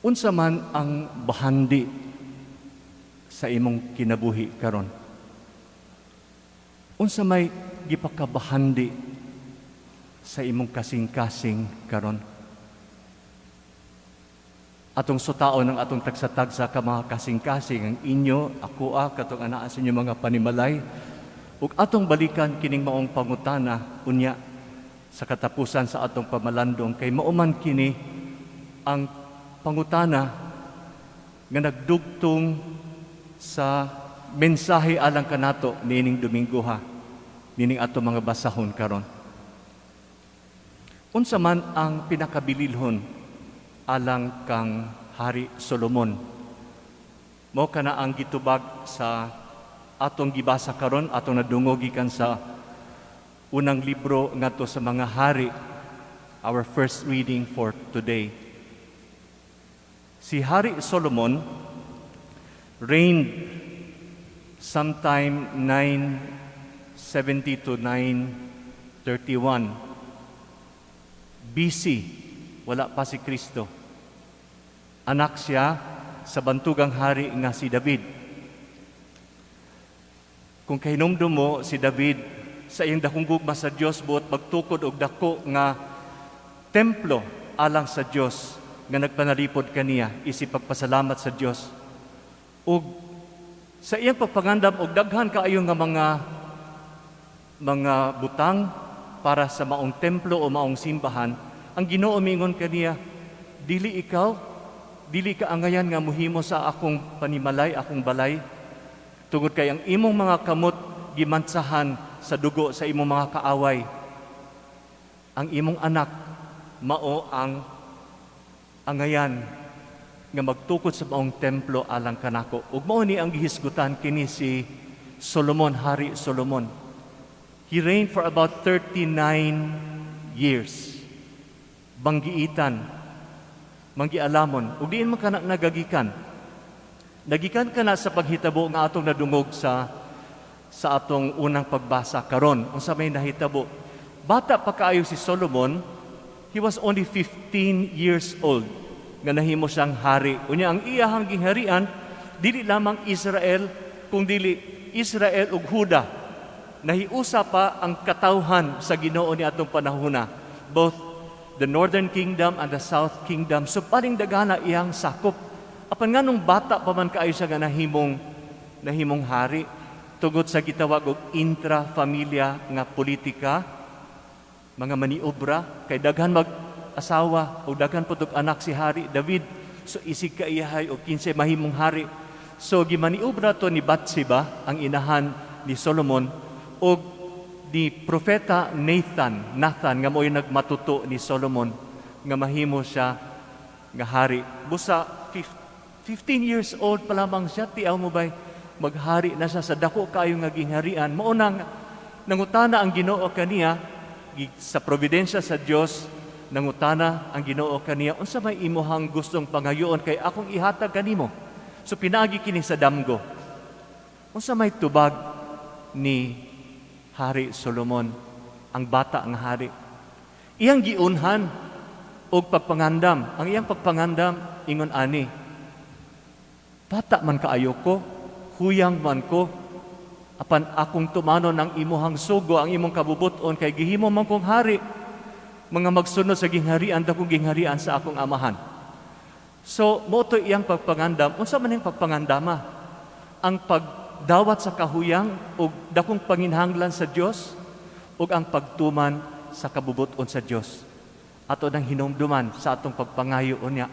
Unsa man ang bahandi sa imong kinabuhi karon? Unsa may gipakabahandi sa imong kasing-kasing karon? Atong sutaon ang atong tagsa-tagsa ka mga kasing-kasing, ang inyo, ako a, katong anaa sa inyong mga panimalay, ug atong balikan kining maong pangutana unya sa katapusan sa atong pamalandong, kay mao man kini ang pangutana nga nagdugtong sa mensahe alang kanato niining Domingo ha, niining atong mga basahon karon. Unsa man ang pinakabililhon alang kang Hari Solomon? Mao kana ang gitubag sa atong gibasa karon, atong nadungog gikan sa unang libro ngadto sa mga hari, our first reading for today. Si Hari Solomon reigned sometime 970 to 931 BC, wala pa si Kristo. Anak siya sa bantugang hari nga si David. Kung kahinumdum mo si David, sa iyang dakong gugma sa Dios, buot magtukod og dako nga templo alang sa Dios nga nagpanalipod kaniya isip pagpasalamat sa Dios. Ug sa iyang pagpangandam og daghan kaayo nga mga butang para sa maong templo o maong simbahan, ang Ginoo mingon kaniya, "Dili ikaw, dili ka angayan nga muhimo sa akong panimalay, akong balay, tungod kay ang imong mga kamot gimantsahan sa dugo sa imong mga kaaway. Ang imong anak mao ang angayan nga magtukod sa maong templo alang kanako." Ug mao ni ang gihisgutan kini si Solomon, Hari Solomon. He reigned for about 39 years. Banggiitan, manggialamon, ug diin man kana nagagikan? Nagikan kana sa paghitabo nga atong nadungog sa atong unang pagbasa karon. Unsa may nahitabo? Bata pa kaayo si Solomon, he was only 15 years old nga nahimo siyang hari. Unya ang iyahang gingharian dili lamang Israel kung dili Israel ug Huda. Nahiusa pa ang katawhan sa Ginoo ni atong panahona, both the northern kingdom and the south kingdom. So paling dagana iyang sakop. Apan nganong bata pa man kaayo siya nga nahimong hari? Tungod sa gitawag og intra-familia nga politika, mga maniobra, kay daghan mag asawa o daghan pud og anak si Hari David. So isig ka iyahay o kinsay mahimong hari. So gimaniobra to ni Bathsheba, ang inahan ni Solomon, og ni propeta Nathan nga mo'y nagmatuto ni Solomon nga mahimo siya nga hari. Busa 15 years old pa lamang siya, tiaw mo bay, maghari na siya sa dako kaayo nga gingharian. Mao nang nangutana ang Ginoo kaniya sa providensya sa Dios, nangutana ang Ginoo kaniya, "Unsa may imuhang gustong pangayoon kay akong ihatag kanimo?" So pinaagi kini sa damgo. Unsa may tubag ni Hari Solomon, ang bata nga hari? Iyang giunhan og pagpangandam. Ang iyang pagpangandam ingon ani: "Bata man kaayo ko, huyang man ko, apan akong tumanon ang imuhang sugo, ang imong kabubuton, kay gihimo man kong hari, mga magsunod sa gingharian, dakong gingharian sa akong amahan." So, mao to iyang pagpangandam. Unsa man iyang pagpangandama? Ang pagdawat sa kahuyang ug dakong panginhanglan sa Dios ug ang pagtuman sa kabubuton sa Dios. Ato nang hinumduman sa atong pagpangayo unya.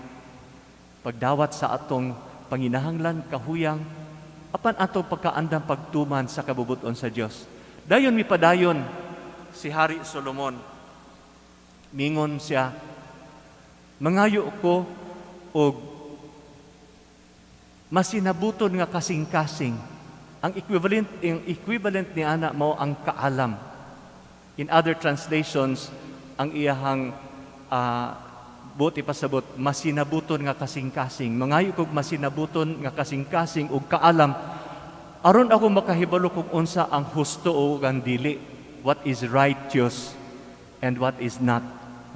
Pagdawat sa atong panginahanglan, kahuyang, apan atong pagkaandam pagtuman sa kabubuton sa Dios. Dayon mipadayon si Hari Solomon. Mingon siya, "Mangayo ko og masinabuton nga kasing-kasing." Ang equivalent ni ana mao ang kaalam. In other translations, ang iyahang buot ipasabot, masinabuton nga kasing-kasing. "Mangayo kog masinabuton nga kasing-kasing ug kaalam aron ako makahibalo kung unsa ang husto o ang dili, what is righteous and what is not,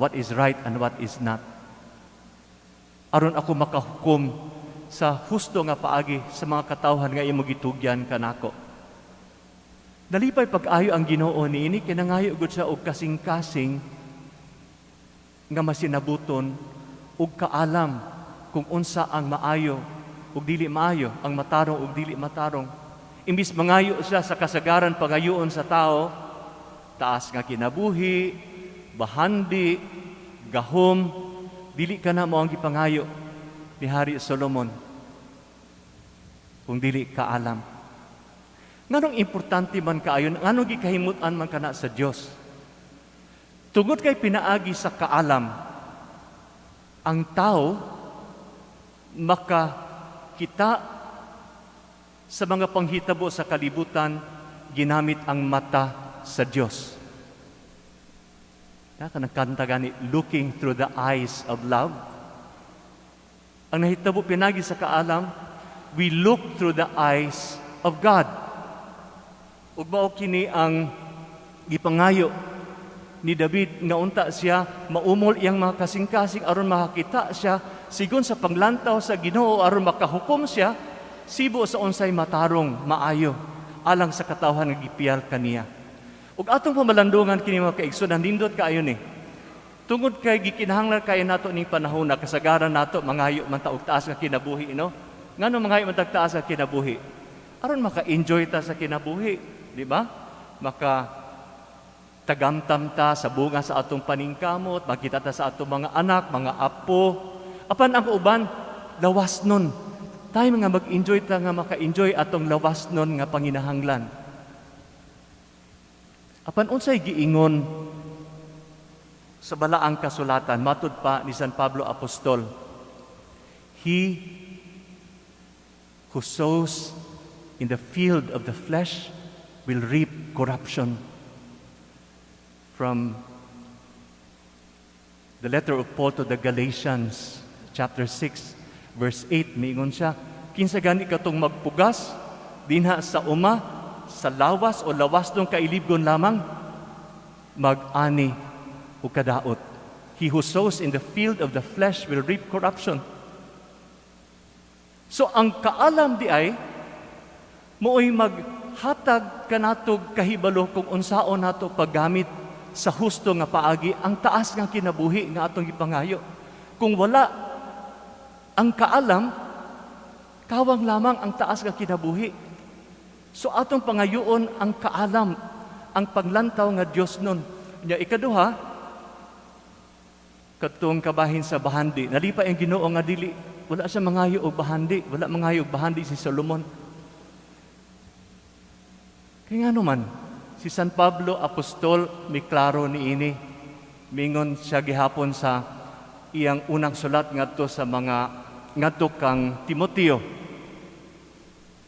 what is right and what is not." Aron ako makahukom sa husto nga paagi sa mga katawhan nga imo gitugyan kanako. Nalipay pag-ayo ang Ginoo niini kay nangayo gud siya og kasing-kasing nga masinabuton ug kaalam kung unsa ang maayo ug dili maayo, ang matarong ug dili matarong. Imbis mangayo siya sa kasagaran pangayoon sa tao, taas nga kinabuhi, bahandi, gahom, dili kana mao ang gipangayo ni Hari Solomon kung dili kaalam. Nganong importante man kaayo, nganong gikahimut-an man kana sa Dios? Tungod kay pinaagi sa kaalam, ang tao makakita sa mga panghitabo sa kalibutan ginamit ang mata sa Dios. Na kanang kanta gani, "Looking Through the Eyes of Love." Ang nahitabo pinagi sa kaalam, we look through the eyes of God. Ug mao kini ang gipangayo ni David nga unta siya maumol iyang mga kasing-kasing aron makakita siya sigon sa panglantaw sa Ginoo, aron makahukom siya sibo sa unsay matarong, maayo alang sa katawhan nga gipiyal kaniya. Ug atong pamalandungan kini, mga kaigsoon, nindot kaayo ni. Tungod kay gikinahanglan kaayo nato ning panahon na kasagaran nato mangayo man ta og taas nga kinabuhi, no? Ngano mangayo man tag taas nga kinabuhi? Aron maka-enjoy ta sa kinabuhi, di ba? Maka tagamtam ta sa bunga sa atong paningkamot, makita ta sa atong mga anak, mga apo. Apan ang uban, lawas nun. Tayo nga mag-enjoy ta nga maka-enjoy atong lawas nun nga panginahanglan. Apan unsay giingon sa balaang kasulatan, matud pa ni San Pablo Apostol, "He who sows in the field of the flesh will reap corruption." From the letter of Paul to the Galatians, chapter 6, verse 8, miingon siya, "Kinsa gani katong magpugas dinha sa uma, sa lawas o lawas ng kailibgon lamang, mag-ani o kadaot." He who sows in the field of the flesh will reap corruption. So ang kaalam diay, mao'y maghatag kanatog kahibalo kung unsaon nato paggamit sa husto nga paagi ang taas nga kinabuhi nga atong gipangayo. Kung wala ang kaalam, kawang lamang ang taas nga kinabuhi. So atong pangayoon ang kaalam, ang paglantaw nga Dios nun. Nya ikaduha, katong kabahin sa bahandi. Nalipay ang Ginoo nga dili wala siya mangayo og bahandi, wala mangayo og bahandi si Solomon. Kaya nga naman, si San Pablo Apostol miklaro niini. Mingon siya gihapon sa iyang unang sulat ngadto sa mga ngadto kang Timoteo.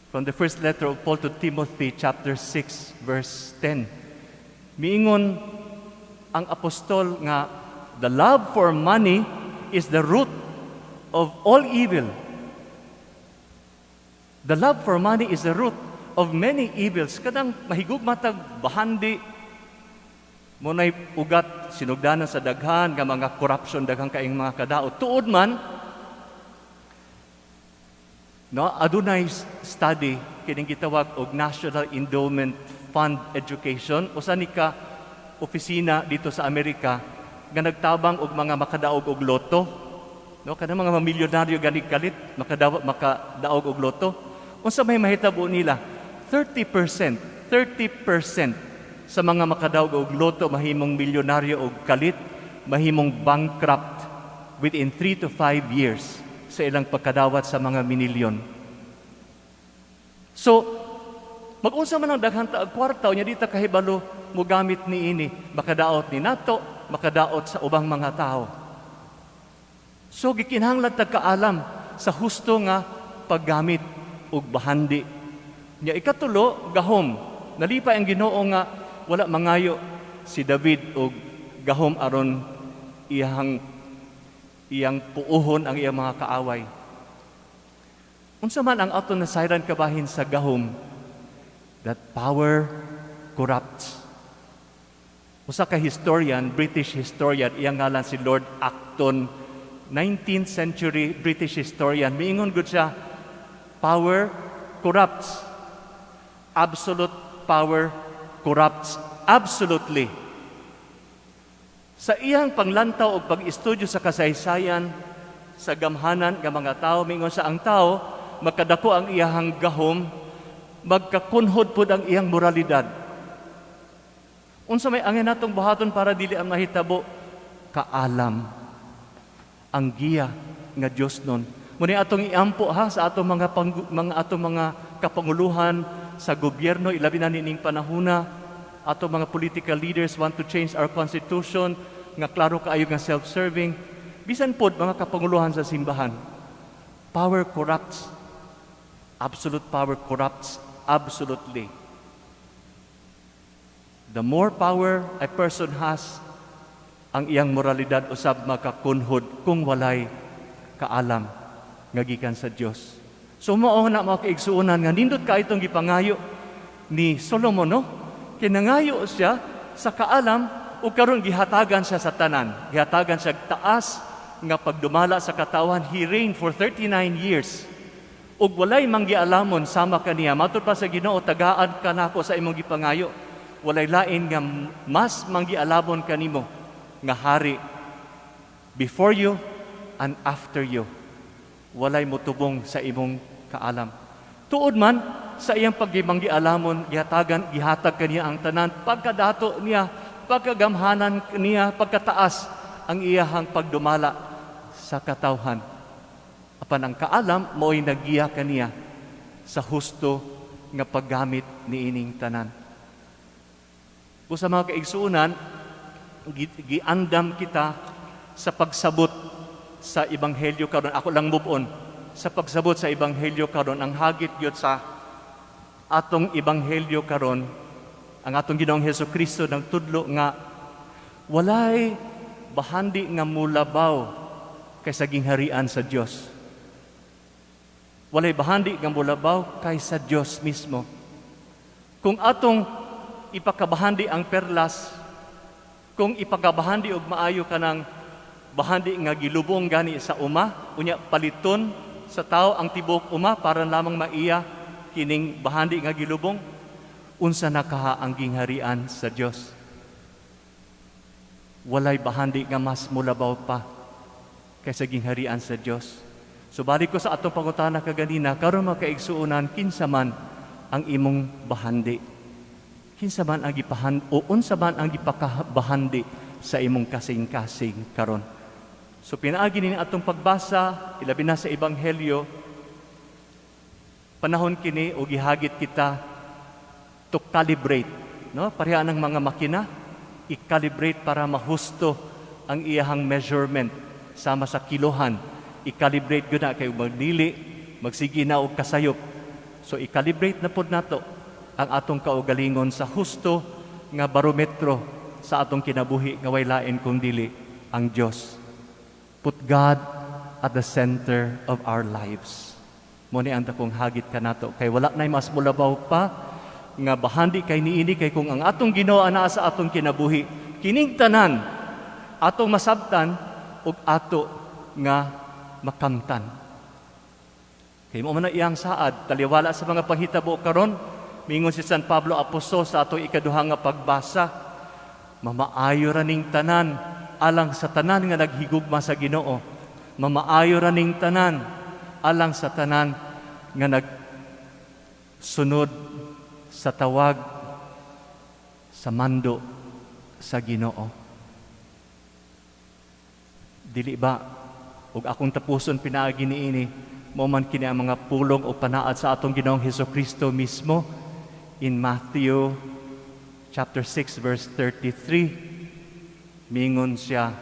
From the first letter of Paul to Timothy, chapter 6 verse 10. Miingon ang apostol nga the love for money is the root of all evil. The love for money is the root of many evils. Kanang mahigugma tag bahandi mao nay ugat, sinugdanan sa daghan nga mga corruption, daghang kaing mga kadaot. Tuod man, no, adunay study kining gitawag og National Endowment Fund Education, usa ni ka opisina dito sa Amerika nga nagtabang og mga makadaog og lotto, no, kanang mga milyonaryo gani kalit makadaog og lotto. Unsa may mahitabo nila? 30%, 30% sa mga makadaog og lotto mahimong milyonaryo og kalit, mahimong bankrupt within 3 to 5 years sa ilang pagkadawat sa mga minilyon. So, mag-unsa man ang daghan ta og kwarta, unya di ta kahibalo mogamit niini, makadaot ni nato, makadaot sa ubang mga tao. So gikinahanglan tag kaalam sa husto nga paggamit og bahandi. Nya ikatulo, gahom. Nalipay ang Ginoo nga wala mangayo si David og gahom aron iyang puohon ang iyang mga kaaway. Unsa man ang ato nasayran kabahin sa gahom? That power corrupts. Usa ka historian, British historian, iyang ngalan si Lord Acton 19th century British historian. Miingon gud siya, "Power corrupts. Absolute power corrupts absolutely." Sa iyang panglantaw o pag-estudyo sa kasaysayan sa gamhanan nga mga tao, mingon sa ang tao, makadako ang iyahang gahom, magkakunhod pud ang iyang moralidad. Unsa may angay natong buhaton para dili ang mahitabo? Kaalam. Ang giya nga Dios nun. Muna atong iampo ha sa atong mga atong mga kapanguluhan sa gobyerno, ilabi na nining panahona atong mga political leaders want to change our constitution nga klaro kaayo nga self-serving. Bisan pod mga kapanguluhan sa simbahan. Power corrupts. Absolute power corrupts absolutely. The more power a person has, ang iyang moralidad usab makakunhod kung walay kaalam nga gikan sa Dios. So mao na, mga kaigsuonan, nga nindot ka itong gipangayo ni Solomon, no? Kinangayo siya sa kaalam ug karon gihatagan siya sa tanan. Gihatagan siya taas nga pagdumala sa katawhan. He reigned for 39 years. Ug walay manggialamon sama kaniya. Matud pa sa Ginoo, "Tagaan ka nako sa imong gipangayo. Walay lain nga mas manggialamon kanimo nga hari before you and after you. Walay motubong sa imong kaalam." Tuod man sa iyang pagmanggialamon, gihatagan, gihatag kaniya ang tanan, pagkadato niya, pagkagamhanan niya, pagkataas ang iyahang pagdumala sa katawhan. Apan ang kaalam mao'y nagiya kaniya sa husto nga paggamit niining tanan. Busa, mga kaigsuonan, giandam kita sa pagsabot sa ebanghelyo karon. Ako lang move on. Sa pagsabot sa ebanghelyo karon, ang hagit gyud sa atong ebanghelyo karon, ang atong Ginoong Hesus Kristo nagtudlo nga walay bahandi nga mulabaw kaysa gingharian sa Dios. Walay bahandi nga mulabaw kaysa Dios mismo. Kung atong ipakabahandi ang perlas, kung ipakabahandi og maayo kanang bahandi nga gilubong gani sa uma, unya paliton sa tao ang tibuok uma para lamang maiya kining bahandi nga gilubong, unsa na kaha ang gingharian sa Dios? Walay bahandi nga mas mulabaw pa kaysa gingharian sa Dios. So balik ko sa atong pangutana kaganina, karon, mga kaigsuonan, kinsa man ang imong bahandi? Kinsa man ang gipahan o unsa man ang gipakabahandi sa imong kasing-kasing karon? So pinaagi ni atong pagbasa, ilabi na sa ebanghelyo, panahon kini o gihagit kita to calibrate, no? Pareha ng mga makina, i-calibrate para mahusto ang iyahang measurement sama sa kilohan. I-calibrate gyud na kay magdili magsige na og kasayop. So i-calibrate na pod nato ang atong kaugalingon sa husto nga barometro sa atong kinabuhi nga way lain kung dili ang Dios. Put God at the center of our lives. Mo ni ang dakong hagit kanato kay wala nay mas mulabaw pa nga bahandi kay niini, kay kung ang atong Ginoo anaa sa atong kinabuhi, kining tanan atong masabtan ug ato nga makamtan. Kay mo man na iyang saad, taliwala sa mga panghitabo karon, mingon si San Pablo Apostol sa atong ikaduha nga pagbasa, "Mamaayo ra ning tanan alang sa tanan nga naghigugma sa Ginoo. Mamaayo ra ning tanan alang sa tanan nga nagsunod sa tawag, sa mando sa Ginoo." Dili ba, ug akong tapuson pinaagi niini, mo man kini ang mga pulong o panaad sa atong Ginoong Hesus Kristo mismo in Matthew chapter 6 verse 33? Mingon siya,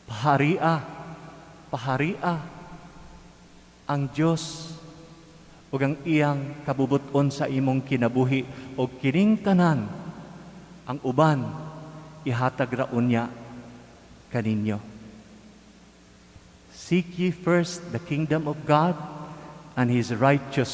"Paharia, paharia ang Dios ug ang iyang kabubuton sa imong kinabuhi, ug kining tanan ang uban ihatag ra unya kaninyo." Seek ye first the kingdom of God and His righteousness.